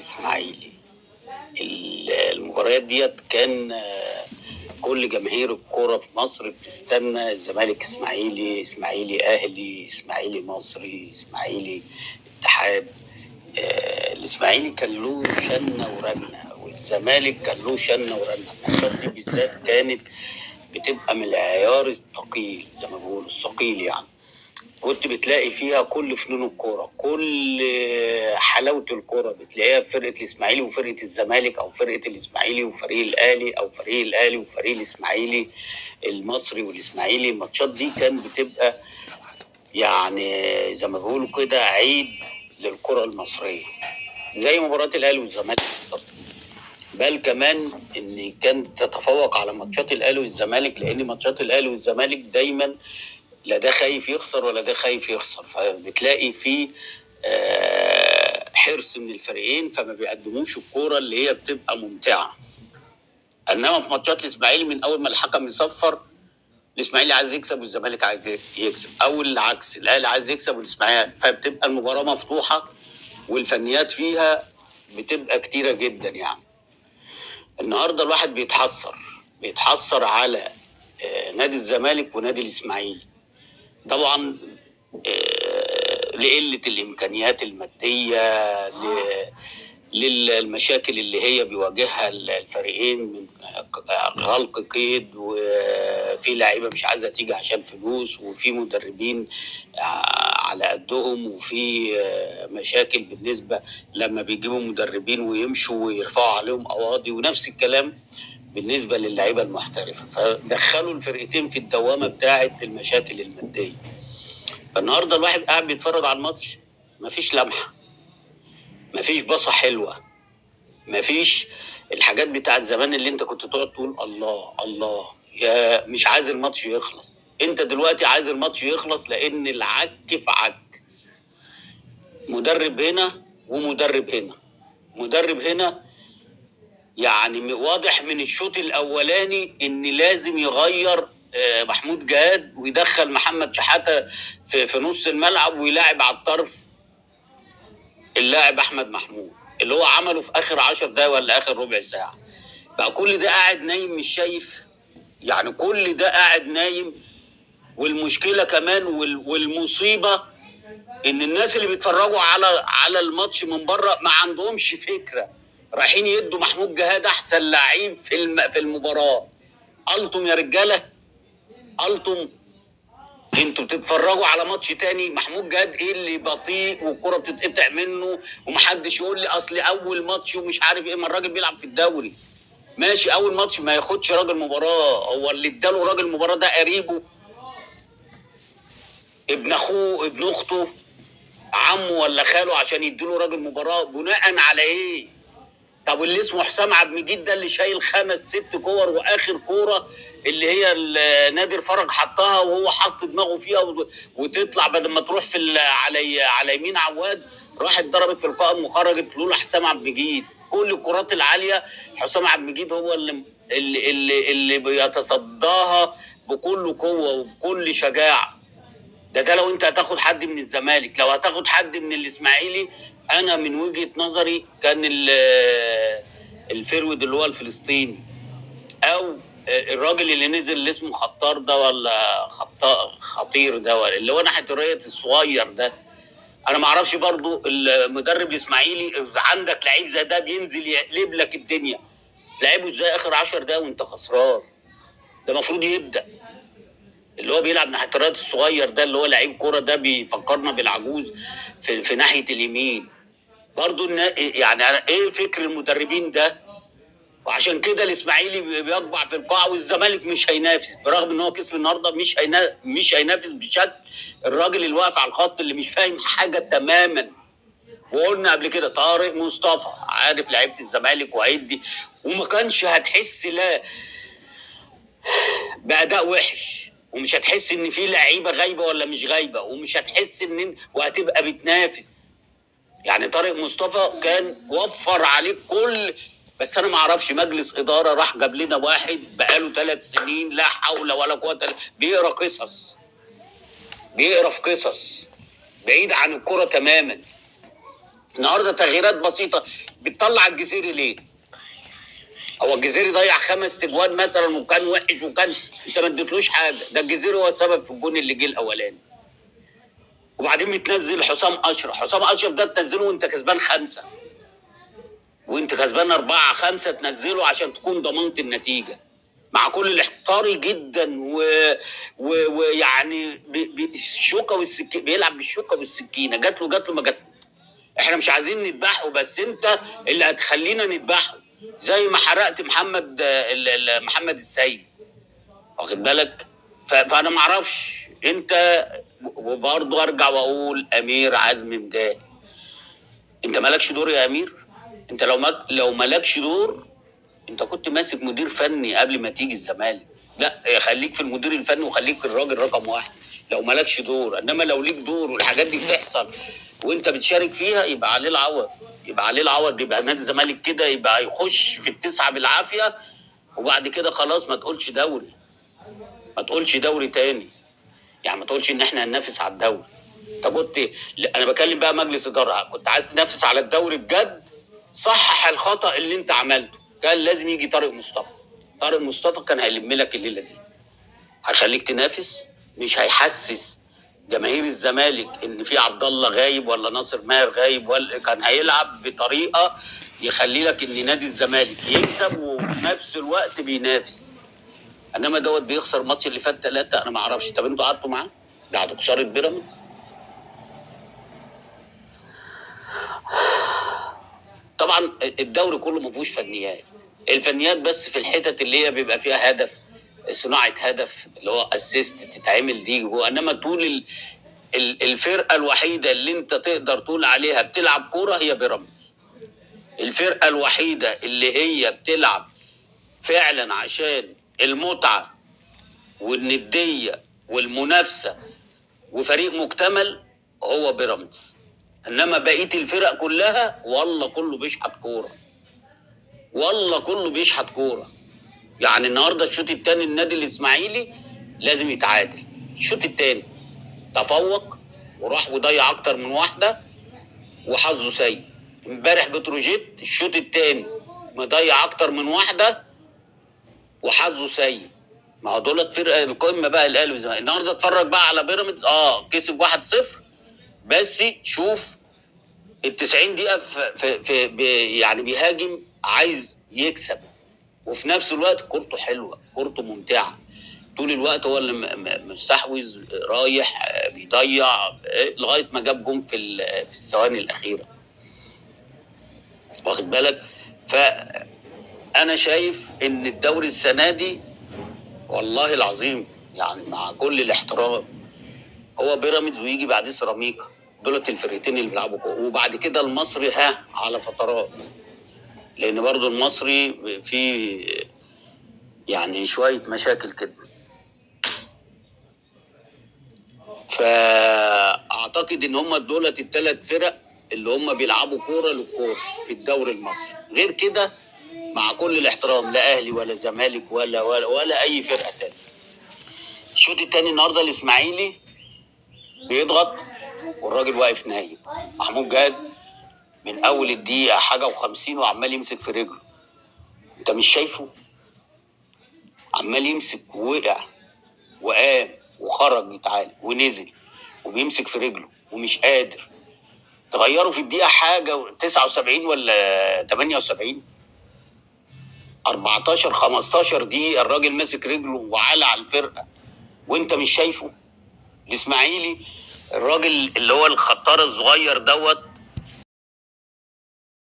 الاسماعيلي. المباريات ديت كان كل جماهير الكورة في مصر بتستنى الزمالك اسماعيلي، اسماعيلي اهلي، اسماعيلي مصري، اسماعيلي اتحاد. الاسماعيلي كان له شنه ورنه، والزمالك كان له شنه ورنه. الماتشات دي بالذات كانت بتبقى من العيار الثقيل، زي ما بيقولوا الثقيل يعني. كنت بتلاقي فيها كل فنون الكورة، كل حلاوة الكورة بتلاقيها في فرقه الاسماعيلي وفرقه الزمالك، او فرقه الاسماعيلي وفريق الاهلي، او فريق الاهلي وفريق الاسماعيلي، المصري والاسماعيلي. الماتشات دي كان بتبقى يعني زي ما بيقولوا كده عيد للكرة المصرية، زي مباراة الاهلي والزمالك بالظبط. بل كمان ان كانت تتفوق على ماتشات الاهلي والزمالك، لان ماتشات الاهلي والزمالك دايما لا ده خايف يخسر ولا ده خايف يخسر، فبتلاقي في حرص من الفريقين، فما بيقدموش الكورة اللي هي بتبقى ممتعة. انما في ماتشات الاسماعيلي من اول ما الحكم يصفر، الاسماعيلي عايز يكسب والزمالك عايز يكسب، او العكس، الاهلي عايز يكسب والاسماعيلي، فبتبقى المباراة مفتوحة والفنيات فيها بتبقى كتيرة جدا. يعني النهارده الواحد بيتحسر على نادي الزمالك ونادي الاسماعيلي، طبعا لقلة الامكانيات المادية، للمشاكل اللي هي بيواجهها الفريقين من غلق قيد، وفي لعيبة مش عايزه تيجي عشان فلوس، وفي مدربين على قدهم، وفي مشاكل بالنسبة لما بيجيبوا مدربين ويمشوا ويرفعوا عليهم قواضي، ونفس الكلام بالنسبة للعيبة المحترفه. فدخلوا الفرقتين في الدوامة بتاعه المشاكل المادية. فالنهارده الواحد قاعد بيتفرج على الماتش، مفيش لمحه، مفيش باصة حلوة، مفيش الحاجات بتاعت زمان اللي انت كنت تقعد تقول الله الله، يا مش عايز الماتش يخلص. انت دلوقتي عايز الماتش يخلص، لان العك في عك، مدرب هنا ومدرب هنا، مدرب هنا. يعني واضح من الشوط الاولاني ان لازم يغير محمود جهاد ويدخل محمد شحاته في نص الملعب، ويلاعب على الطرف اللاعب احمد محمود اللي هو عمله في اخر 10 دقايق ولا اخر ربع ساعة. بقى كل ده قاعد نايم مش شايف، يعني كل ده قاعد نايم. والمشكلة كمان والمصيبة ان الناس اللي بيتفرجوا على الماتش من بره ما عندهمش فكرة، رايحين يدوا محمود جهاد احسن لعيب في المباراة. قلتم يا رجاله، قلتم انتوا بتتفرجوا على ماتش تاني. محمود جهاد ايه اللي بطيء والكره بتتقطع منه، ومحدش يقول لي اصل اول ماتش ومش عارف ايه. ما الراجل بيلعب في الدوري، ماشي، اول ماتش ما ياخدش راجل مباراة. هو اللي اداله راجل مباراة ده قريبه، ابن اخوه، ابن اخته، عمه ولا خاله، عشان يديله راجل مباراة بناء على ايه؟ طب اللي اسمه حسام عبد المجيد ده اللي شايل 5 6 كور، واخر كورة اللي هي نادر فرج حطها وهو حط دماغه فيها وتطلع بدل ما تروح في على يمين عواد، راحت ضربت في القائم وخرجت لولا حسام عبد المجيد. كل الكرات العالية حسام عبد المجيد هو اللي اللي اللي, اللي بيتصداها بكل قوة وبكل شجاعة. ده لو انت هتاخد حد من الزمالك، لو هتاخد حد من الاسماعيلي، انا من وجهة نظري كان الفرود اللي هو الفلسطيني، او الراجل اللي نزل اللي اسمه خطار ده، ولا خطير ده، ولا اللي هو ناحية الريت الصغير ده. انا ما اعرفش برضو المدرب الاسماعيلي عندك لعيب زي ده بينزل يقلب لك الدنيا، لعيبة ازاي اخر 10 دقايق وانت خسران؟ ده المفروض يبدا اللي هو بيلعب ناحية الريت الصغير ده، اللي هو لعيب كورة ده، بيفكرنا بالعجوز في ناحية اليمين برضو. يعني ايه فكر المدربين ده؟ وعشان كده الاسماعيلي بيقبع في القاع، والزمالك مش هينافس برغم ان هو كسب النهارده، مش هينافس بشكل الراجل اللي واقف على الخط اللي مش فاهم حاجة تماما. وقلنا قبل كده طارق مصطفى عارف لعيبة الزمالك وهيدي، وما كانش هتحس لا باداء وحش، ومش هتحس ان في لعيبة غايبة ولا مش غايبة، ومش هتحس ان وهتبقى بتنافس. يعني طارق مصطفى كان وفر عليك كل، بس انا ما اعرفش مجلس ادارة راح جاب لنا واحد بقاله 3 سنين لا حول ولا قوة، بيقرا قصص، بيقرا في قصص بعيد عن الكره تماما. النهارده تغييرات بسيطة، بتطلع الجزيري ليه؟ هو الجزيري ضيع 5 تجوان مثلا وكان وحش، وكان انت ما اديتلوش حاجة، ده الجزيري هو السبب في الجون اللي جه الاولاني. وبعدين بتنزل حسام اشرف، حسام اشرف ده تنزله وانت كسبان 5، وانت كسبان 4-5 تنزله عشان تكون ضمنت النتيجة. مع كل الاحتاري جدا ويعني بالشوكة والسكينة، بيلعب بالشوكة والسكينة، جات له ما جات له. احنا مش عايزين نذبحه، بس انت اللي هتخلينا نذبحه زي ما حرقت محمد محمد السيد، واخد بالك؟ فانا ما اعرفش انت. وبرضه ارجع واقول امير عزمي مجاهد، انت مالكش دور يا امير. انت لو مالكش دور، انت كنت ماسك مدير فني قبل ما تيجي الزمالك، لا خليك في المدير الفني وخليك الراجل رقم 1 لو مالكش دور. انما لو ليك دور والحاجات دي بتحصل وانت بتشارك فيها، يبقى عليه العوض، يبقى عليه العوض، يبقى نادي الزمالك كده يبقى يخش في 9 بالعافية، وبعد كده خلاص ما تقولش دوري، ما تقولش دوري تاني، يعني ما تقولش ان احنا هننافس على الدوري. انت كنت، انا بكلم بقى مجلس ادارة، كنت عايز تنافس على الدوري بجد، صحح الخطا اللي انت عملته. كان لازم يجي طارق مصطفى، طارق مصطفى كان هيلم لك الليلة دي، هيخليك تنافس، مش هيحسس جماهير الزمالك ان في عبد الله غايب ولا ناصر ماهر غايب، ولا كان هيلعب بطريقة يخلي لك ان نادي الزمالك يكسب وفي نفس الوقت بينافس. انما دوت بيخسر الماتش اللي فات 3، انا ما اعرفش. طب انتوا قعدتوا معاه بعد خسارة بيراميدز؟ طبعا الدوري كله ما فيهوش فنيات، الفنيات بس في الحتت اللي هي بيبقى فيها هدف، صناعة هدف اللي هو assist تتعمل دي جوه. انما طول الفرقة الوحيدة اللي انت تقدر تقول عليها بتلعب كورة هي بيراميدز. الفرقة الوحيدة اللي هي بتلعب فعلا عشان المتعة والنديه والمنافسه وفريق مكتمل هو بيراميدز. انما بقية الفرق كلها والله كله بيشحت كورة، والله كله بيشحت كورة. يعني النهارده الشوط الثاني النادي الاسماعيلي لازم يتعادل، الشوط الثاني تفوق وراح وضيع اكتر من واحدة وحظه سيء. امبارح بتروجيت الشوط الثاني مضيع اكتر من واحدة وحظه سيء. ما هو دولت فرقه القمه بقى الاهلي والزمالك. النهارده اتفرج بقى على بيراميدز، كسب 1-0، بس شوف ال 90 دقيقة في يعني بيهاجم عايز يكسب، وفي نفس الوقت كورته حلوة، كورته ممتعة طول الوقت، هو اللي مستحوذ رايح بيضيع لغاية ما جاب جون في الثواني الاخيرة، واخد بالك؟ فانا شايف ان الدوري السنة دي والله العظيم يعني مع كل الاحترام هو بيراميدز ويجي بعديه سيراميكا، دولت الفرقتين اللي بيلعبوا كورة، وبعد كده المصري على فترات، لان برضو المصري في يعني شوية مشاكل كده. فاعتقد ان هم دولت الثلاث فرق اللي هم بيلعبوا كورة للكورة في الدوري المصري. غير كده مع كل الاحترام لا اهلي ولا زمالك ولا ولا ولا اي فرقه تانية. الشوط الثاني النهارده الاسماعيلي بيضغط والراجل واقف نايم، محمود جاد من اول الدقيقة حاجة و50 وعمال يمسك في رجله، انت مش شايفه؟ عمال يمسك ووقع وقام وخرج يتعالج ونزل وبيمسك في رجله ومش قادر. تغيروا في الدقيقة حاجة 79 ولا 78، 14 15 دقيقة الراجل ماسك رجله وعلى على الفرقة وانت مش شايفه. الاسماعيلي الراجل اللي هو الخطار الصغير دوت